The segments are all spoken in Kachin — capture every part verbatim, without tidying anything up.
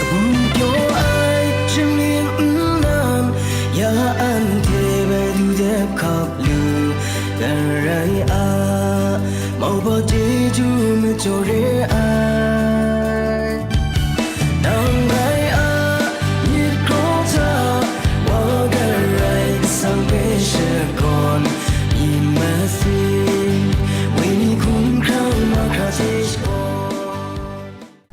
Pyaw ai shamying nnan, ya anhte bai du dep hkap lu, Karai a mauhpa chyeju majaw re ai. Nang rai a myit kraw hta, wa Karai Kasang hpe shakawn, myit masin, wenyi hkumhkrang mahkra hte shakawn.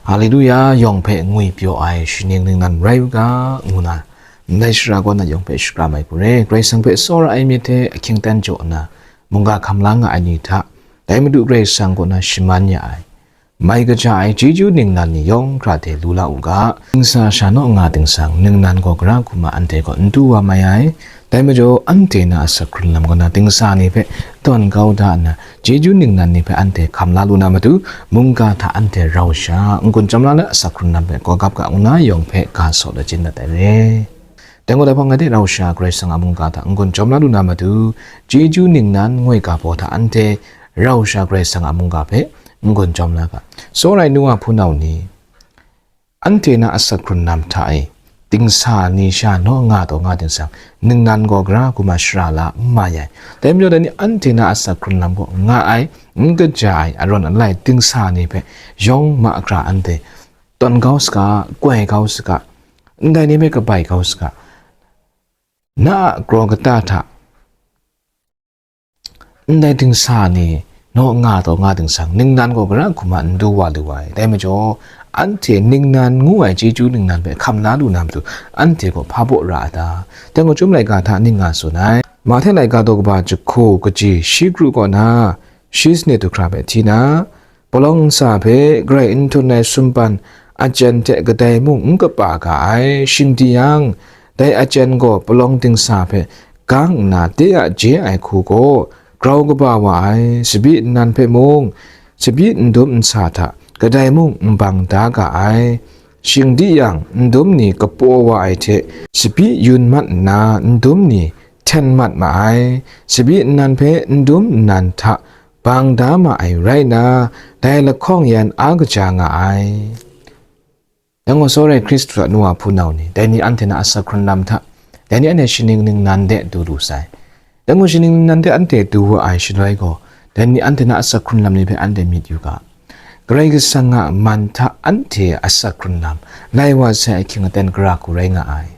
Haleluya, yawng hpe ngwi pyaw ai shaning ningnan rai u ga, ngu na, ndai shara kaw na yawng hpe shakram ai hku re, Karai Kasang hpe tsawra ai myit hte ahkying aten jaw nna, mungga hkam la nga ai ni hta, dai Madu Karai Kasang kaw na shaman ya ai, mai kaja ai chyeju ningnan ni yawng hkra hte lu la u ga. Dingsa sha naw nga ting sang, ningnan gaw gara hku ma anhte kaw n du wa mai ai. Dai majaw, anhte na asak hkrun lam kaw na dingsa ni hpe tawn kau da nna, chyeju ningnan ni hpe anhte hkam la lu na matu, mungga hta anhte rau sha, n-gun chyawm la let, asak hkrun lam hpe gawgap ga ngu na yawng hpe ga saw lachyum dat ai re. Dai gaw, dai hpang ngai de rau sha Karai Kasang a mungga hta n-gun chyawm la lu na matu, chyeju ningnan ngoi ga baw hta anhte rau sha Karai Kasang a mungga hpe n-gun chyawm la ga. Tsawra ai nu wa hpunau ni, anhte na asak hkrun lam hta e, dingsa ni sha naw nga taw nga ting sang, ningnan gaw gara hku ma shara la n mai ai. Dai majaw, dai ni anhte na asak hkrun lam kaw nga ai, n kaja ai, arawn alai dingsa ni hpe yawng mahkra anhte tawn kau saga, koi kau saga, ndai ni hpe kabai kau saga, na a kraw kata hta ndai dingsa ni naw nga taw nga ting sang, ningnan gaw gara hku ma n du wa lu ai. Dai majaw, anhte ningnan ngu ai chyeju ningnan hpe hkam la lu na matu, anhte gaw hpa baw ra a ta? Dai gaw, Chyum laika hta ning nga tsun ai. Mahte laika daw kaba jahku kaji shi kru kaw na, shi sanit du hkra hpe hti na, palawng ntsa hpe grai n htawn ai sumpan achyen hte kadai mung n kapa ga ai, shing di yang, dai achyen gaw palawng dingsa hpe gang nna de a je ai hku gaw grau kaba wa ai, tsabyi nnan hpe mung, tsabyi ndum ntsa hta kadai mung n bang da ga ai, shing di yang, ndum ni kapaw wa ai hte tsabyi yun mat nna, ndum ni hten mat ma ai, tsabyi nnan hpe ndum nnan hta bang da ma ai rai nna, dai lahkawng yan a kaja nga ai. Dai gaw, tsawra ai Hkristu a nu wa hpunau ni, dai ni anhte na asak hkrun lam hta, dai ni anhte shaning ningnan de du lu sai. Dai gaw, shaning ningnan de anhte du wa ai shaloi gaw, dai ni anhte na asak hkrun lam ni hpe anhte myit yu ga. Karai Kasang a man hta anhte a asak hkrun lam, lai wa sai ahkying aten gara hku rai nga ai.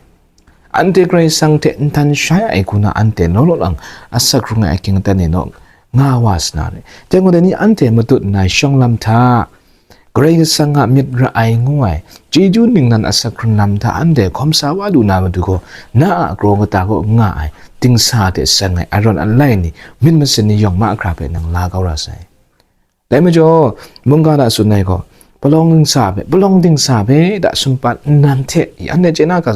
Anhte Karai Kasang hte nhtan shai ai hku na anhte law law lang asak hkrung ai ahkying aten e naw nga wa sa na re. Dai gaw, dai ni anhte matut nna shawng lam hta, Karai Kasang a myit ra ai ngu ai, chyeju ningnan asak hkrun lam hta anhte hkawm sa wa lu na matu gaw, na a kraw kata kaw nga ai, dingsa hte seng ai, arawn alai ni, myit masin ni yawng mahkra hpe nang la kau ra sai. Dai majaw, mungga hta tsun ai gaw, palawng dingsa hpe, palawng dingsa hpe da sumpan nnan hte, anhte chye na ga,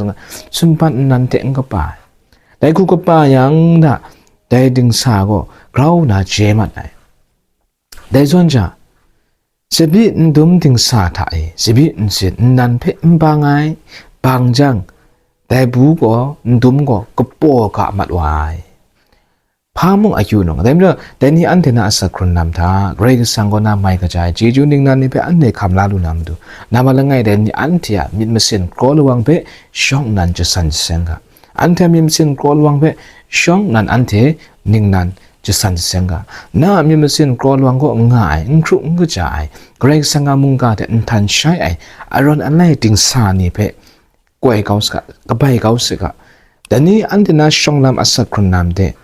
sumpan nnan hte n kapa ai. Dai hku kapa yang da, dai dingsa gaw grau nna je mat ai. Dai zawn sha, tsabyi ndum dingsa hta e tsabyi ntsin nnan hpe n bang ai, bang jang, dai bu gaw, ndum gaw kapaw ga mat wa ai. Hpa mung akyu nang, dai majaw, dai ni anhte na asak hkrun lam hta, Karai Kasang kaw na mai kaja ai chyeju ningnan ni hpe anhte hkam la lu na matu, nama langai dai ni anhte a myit masin kraw lawang hpe shawng nnan jasan jaseng ga. Anhte a myit masin kraw lawang hpe shawng nnan anhte ningnan jasan jaseng ga. Na a myit masin kraw lawang kaw nga ai, n hkru n kaja ai, Karai Kasang a mungga hte nhtan shai ai, arawn alai dingsa ni hpe koi kau saga, kabai kau saga. Dai ni anhte na shawng lam asak hkrun lam hte,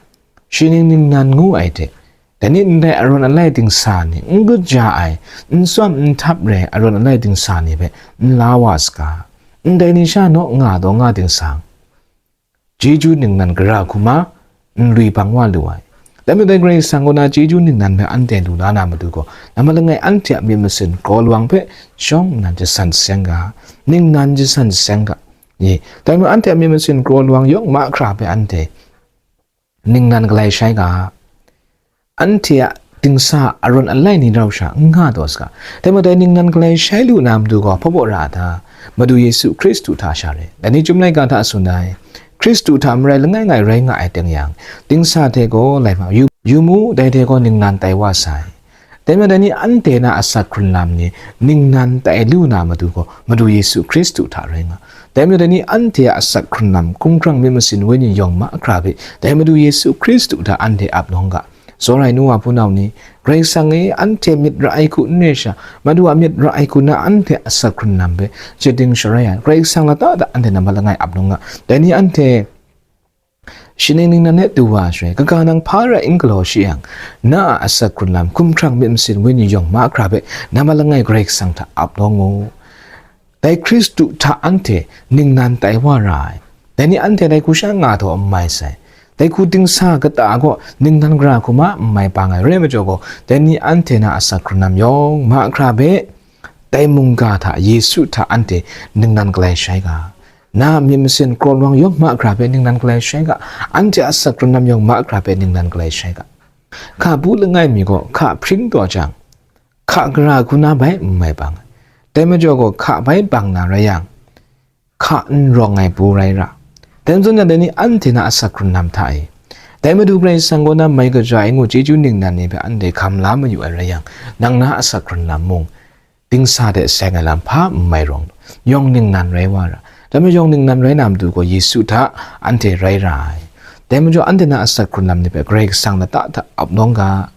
shaning ningnan ngu ai hte, dai ni ndai arawn alai dingsa ni, n kaja ai, n tsawm n htap re ai arawn alai dingsa ni hpe n la wa saga. Ndai ni sha naw nga taw nga ting sang, chyeju ningnan gara hku ma, n lui bang wa lu ai. Dai majaw, dai Karai Kasang kaw na chyeju ningnan hpe anhte lu la na matu gaw, nama langai anhte a myit masin kraw lawang hpe shawng nnan jasan jaseng ga, ningnan jasan jaseng ga. Ye, dai majaw, anhte a myit masin kraw lawang yawng mahkra hpe anhte ningnan galai shai ga, anhte a dingsa arawn alai ni rau sha n nga taw saga. Dai majaw, dai ningnan galai shai lu na matu gaw hpa baw ra a ta? Madu Yesu Hkristu hta sha re. Dai ni Chyum laika hta tsun ai, Hkristu hta marai langai ngai rai nga ai teng yang, dingsa hte gaw lai ma, yu, yu mu, dai hte gaw ningnan tai wa sai. Dai majaw dai ni anhte na asak hkrun lam ni ningnan tai lu na matu gaw Madu Yesu Hkristu hta rai nga. Dai majaw dai ni anhte a asak hkrun lam hkumhkrang myit masin wenyi yawng mahkra hpe dai Madu Yesu Hkristu hta anhte ap nawng ga. Tsawra ai nu wa hpunau ni, Karai Kasang e anhte myit ra ai hku n re sha, Madu a myit ra ai hku na anhte asak hkrun lam hpe chyeting sharai ai, Karai Kasang lata hta anhte nambat langai ap nawng ga. Dai ni anhte shaning ningnan e du wa ai shaloi, kaga nang hpa rai n galaw shi yang, na a asak hkrun lam hkumhkrang myit masin wenyi yawng mahkra hpe nambat langai Karai Kasang hta ap nawng u. Dai Hkristu hta anhte ningnan tai wa ra ai. Dai ni anhte dai hku sha nga taw n mai sai. Dai hku dingsa kata gaw ningnan gara hku ma n mai bang ai rai majaw gaw, dai ni anhte na asak hkrun lam yawng mahkra hpe dai mungga hta Yesu hta anhte ningnan galai shai ga. Na myit masin kraw lawang yawng mahkra hpe ningnan galai shai ga. Anhte asak hkrun lam yawng mahkra hpe ningnan galai shai ga. Hka bu langai mi gaw hka hpring taw jang, hka gara hku na bai n mai bang ai. Dai majaw gaw hka bai bang na rai yang, hka n rawng ai bu rai ra. Dai majaw na dai ni anhte na asak hkrun lam hta e. Dai Madu Karai Kasang kaw na mai kaja ai ngu chyeju ningnan ni hpe anhte hkam la mayu ai rai yang, nang na asak hkrun lam mung, dingsa hte seng ai lam hpa n mai rawng, yawng ningnan rai wa ra. Dai majaw yawng ningnan rai na matu gaw Yesu hta anhte rai ra ai. Dai majaw anhte na asak hkrun lam ni hpe Karai Kasang lata hta ap nawng ga.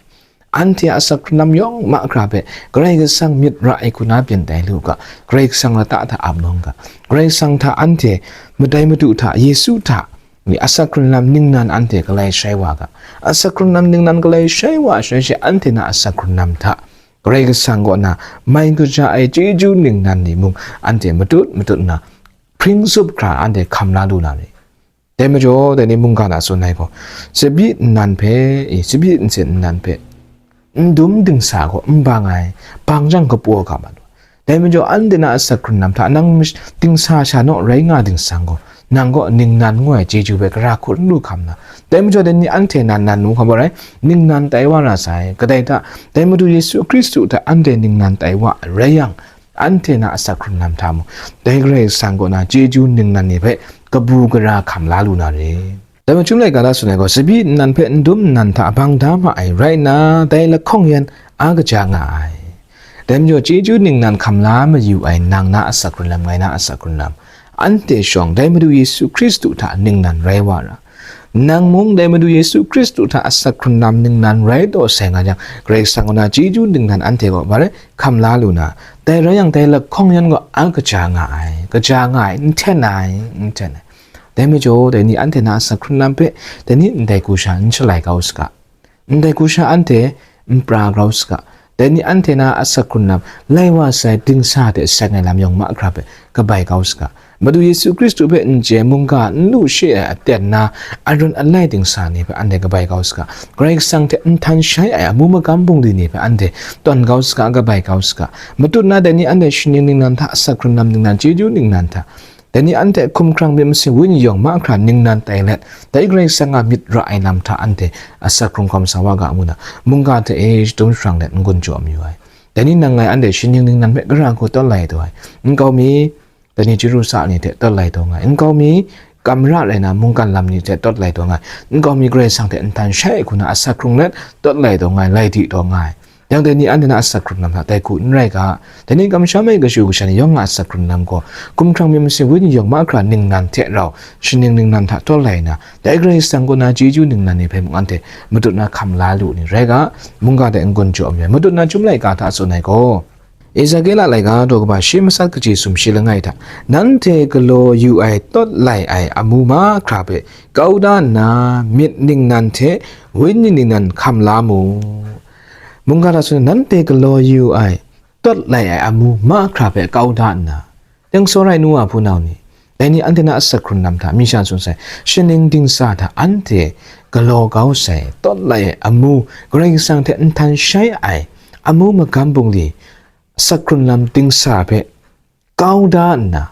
Anhte a asak hkrun lam yawng mahkra hpe Karai Kasang myit ra ai hku na byin tai lu ga, Karai Kasang lata hta ap nawng ga, Karai Kasang hta anhte madai Madu hta, Yesu hta, ni asak hkrun lam ningnan anhte galai shai wa ga, asak hkrun lam ningnan galai shai wa ai shaloi she anhte na asak hkrun lam hta, Karai Kasang kaw na mai kaja ai chyeju ningnan ni mung anhte matut matut nna hpring zup hkra anhte hkam la lu na re. Dai majaw, dai ni mungga na tsun ai gaw, tsabyi nnan hpe, e, tsabyi nsen nnan hpe, n dum dingsa gaw n bang ai, bang jang kapaw ga ma lu. Dai majaw, anhte na asak hkrun lam hta nang mash-, dingsa sha naw rai nga dingsang gaw, nang gaw ningnan ngu ai chyeju hpe gara hku n lu hkam na. Dai majaw, dai ni anhte nan nan nu hkam gaw rai, ningnan tai wa ra sai. Kadai hta, dai Madu Yesu Hkristu hta anhte ningnan tai wa rai yang, anhte na asak hkrun lam hta mung, dai Karai Kasang kaw na chyeju ningnan ni hpe kabu gara hkam la lu na re. Dai machyum laika hta tsun ai gaw, tsabyi nnan hpe n dum nnan hta bang da ma ai rai nna, dai lahkawng yan a kaja nga ai. Dai majaw, chyeju ningnan hkam la mayu ai nang na asak hkrun lam, ngai na asak hkrun lam, anhte shawng dai Madu Yesu Hkristu hta ningnan rai wa ra. Nang mung dai Madu Yesu Hkristu hta asak hkrun lam ningnan rai taw sai nga jang, Karai Kasang kaw na chyeju ningnan anhte gaw, bare, hkam la lu na, dai rai yang, dai lahkawng yan gaw a kaja nga ai, kaja nga ai, n hten ai, n hten ai. Dai majaw, dai ni anhte na asak hkrun lam hpe, dai ni ndai hku sha n shalai kau saga, ndai hku sha anhte n pra grau saga, dai ni anhte na asak hkrun lam, lai wa sai dingsa hte seng ai lam yawng mahkra hpe kabai kau saga, Madu Yesu Hkristu hpe n chye, mungga n lu she ai aten na, arun alai dingsa ni hpe anhte kabai kau saga, Karai Kasang hte n htan shai ai amu magam bungli ni hpe anhte tawn kau saga, kabai kau saga, matut na dai ni anhte shaning ningnan hta asak hkrun lam ningnan, chyeju ningnan hta, dai ni anhte hkumhkrang myit masin wenyi yawng mahkra ningnan tai let, dai Karai Kasang a myit ra ai lam hta anhte asak hkrung hkawm sa wa ga ngu na, mungga hte e shadum sharang let n-gun jaw mayu ai. Dai ni nang ngai anhte shaning ningnan hpe gara hku tawt lai taw ai. Nkau mi, dai ni chyaru sa ni hte tawt lai taw nga ai. Nkau mi, kamra rai na mungkan lam ni hte tawt lai taw nga ai. Nkau mi, Karai Kasang hte n htan shai ai hku na asak hkrung let tawt lai taw nga ai, lai di taw nga ai. Yang dai ni anhte na asak hkrun lam hta dai hku n rai ga, dai ni kamsham ai kashu kasha ni yawng a asak hkrun lam gaw, hkumhkrang myit masin wenyi yawng mahkra ningnan hte rau, shaning ningnan hta tawt lai nna, dai Karai Kasang kaw na chyeju ningnan ni hpe mung anhte matut na hkam la lu ni rai ga, mungga dai n-gun jaw mayu ai. Matut na chyum laika hta tsun ai gaw, Ezekela laika daw kaba shi matsat kaji sumshi langai hta, nanhte galaw yu ai tawt lai ai amu mahkra hpe kau da nna, myit ningnan hte wenyi ningnan hkam la mu. Mungga hta tsun, nanhte galaw yu ai, tawt lai ai amu mahkra hpe kau da nna, teng sawrai nu wa hpunau ni, dai ni anhte na asak hkrun lam hta mi sha tsun sai, shaning dingsa hta anhte galaw kau sai, tawt lai ai amu, Karai Kasang hte n htan shai ai amu magam bungli, asak hkrun lam dingsa hpe kau da nna,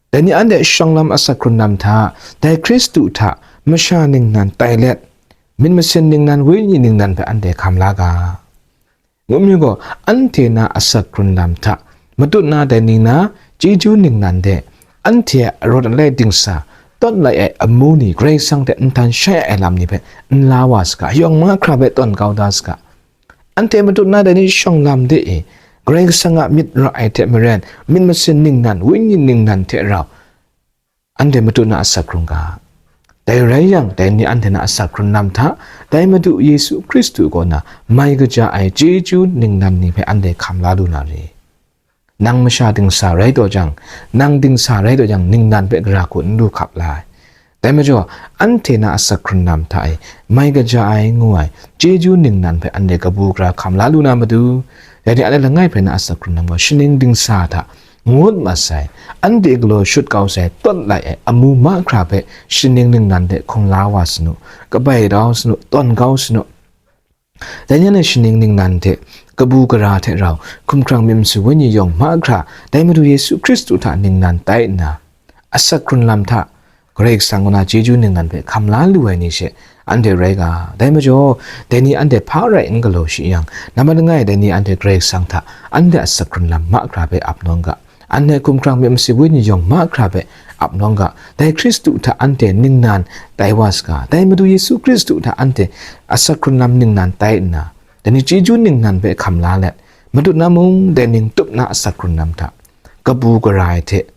dai ni anhte shawng lam asak hkrun lam hta, dai Hkristu hta masha ningnan tai let, myit masin ningnan, wenyi ningnan hpe anhte hkam la ga. Ngu mi gaw, anhte na asak hkrun lam hta, matut na dai ni na chyeju ningnan de, anhte a arawt alai dingsa, tawt lai ai amu ni Karai Kasang hte n htan shai ai lam ni hpe n la wa saga, yawng mahkra hpe tawn kau da saga. Anhte matut na dai ni shawng lam de e, Karai Kasang a myit ra ai hte maren, myit masin ningnan, wenyi ningnan hte rau, anhte matut na asak hkrung ga. Dai rai yang, dai ni anhte na asak hkrun lam hta, dai Madu Yesu Hkristu kaw na mai kaja ai chyeju ningnan ni hpe anhte hkam la lu na re. Nang masha dingsa rai taw jang, nang dingsa rai taw jang, ningnan hpe gara hku n lu hkap la ai. Dai majaw, anhte na asak hkrun lam hta e mai kaja ai ngu ai chyeju ningnan hpe anhte kabu gara hkam la lu na matu, dai ni anhte langai hpe na asak hkrun lam gaw shaning dingsa hta ngut mat sai, anhte galaw shut kau sai, tawt lai ai amu mahkra hpe shaning ningnan hte hkung la wa sanu, kabai dau sanu, tawn kau sanu. Dai ni anhte shaning ningnan hte, kabu gara hte rau, hkumhkrang myit masin wenyi yawng mahkra, dai Madu Yesu Hkristu hta ningnan tai nna, asak hkrun lam hta, Karai Kasang kaw na chyeju ningnan hpe hkam la lu ai ni she anhte rai ga. Dai majaw, dai ni anhte hpa rai n galaw shi yang, nambat langai dai ni anhte Karai Kasang hta anhte asak hkrun lam mahkra hpe ap nawng ga. Anhte hkumhkrang myit masin wenyi yawng mahkra hpe ap nawng ga. Dai Hkristu hta anhte ningnan tai wa saga. Dai Madu Yesu Hkristu hta anhte asak hkrun lam ningnan tai nna, dai ni chyeju ningnan hpe hkam la let, matut na mung dai ning tup na asak hkrun lam hta, kabu gara ai hte,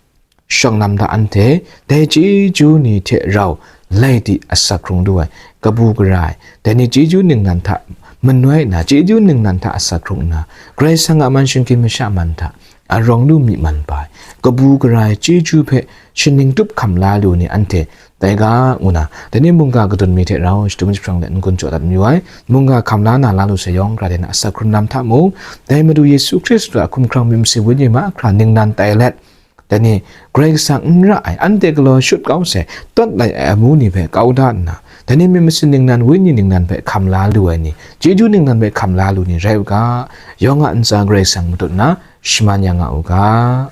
shawng lam hta anhte dai chyeju ni hte rau lai di asak hkrung lu ai, kabu gara ai, dai ni chyeju ningnan hta manoi nna, chyeju ningnan hta asak hkrung nna, Karai Kasang a man shinggyim masha man hta arawng lu mi man pa ai, kabu gara ai chyeju hpe shaning tup hkam la lu ni anhte tai ga, ngu na, dai ni mungga kadun mi hte rau shadum jahprang let n-gun jaw dat mayu ai. Mungga hkam la na la lu sai yawng, gara de na asak hkrun lam hta mung, dai Madu Yesu Hkristu a hkumhkrang myit masin wenyi mahkra ningnan tai let, dai ni Karai Kasang n ra ai, anhte galaw shut kau sai, tawt lai ai amu ni hpe kau da nna, dai ni myit masin ningnan, wenyi ningnan hpe hkam la lu ai ni, chyeju ningnan hpe hkam la lu ni rai u ga, yawng a ntsa Karai Kasang matut nna shaman ya nga u ga.